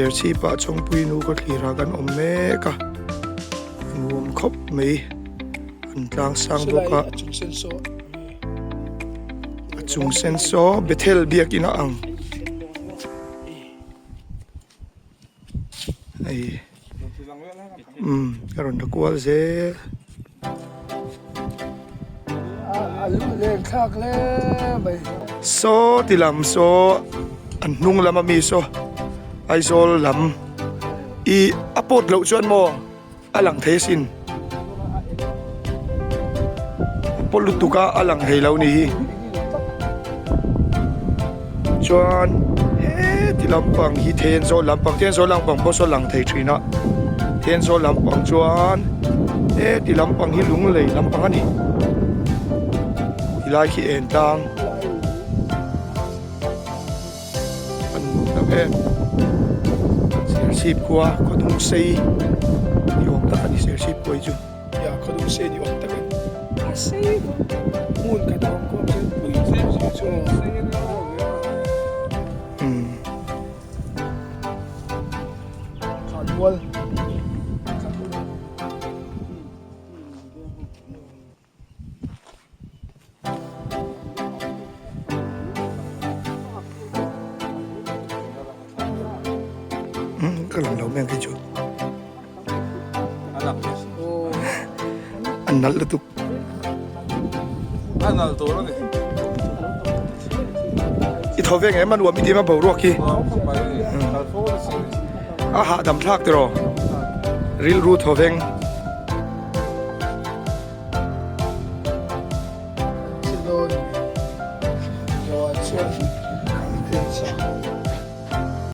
Serchhip ah Chawngpui nu khaw thlir ah kan awm mek a nuam khawp mai an tlang sang bawk a a chung sen saw Bethel biakin a ang. Hei umm ka rawn la kual zel. Saw ti lam saw an hnung lam ami saw Aizawl lam ih a pawt loh chuan maw. A lang thei asin. A pawl lutuk a, a lang thei lo ni hi. Chuan heti lampang hi Thenzawl lampang, Thenzawl lampang pawh saw lang thei thin a. Thenzawl lampang chuan heti lampang hi Lunglei lampang a ni. Tilai khi en tlang. An nuam tak em. Serchhip khua khawdung sei ni awm tak a ni Serchhip khua hi chu. Ia khawdung sei ni awm tak a ni. A sei vak hmun khat a awm khawm chuan pui chu chu Umm. Thlanmual. Ka lang lo mai ang khi chu a nalh lutuk a nalh tur a ni i thaw ve ngei a nuam i ti em a boruak hi a hahdam thlak tiraw rilru thaw veng.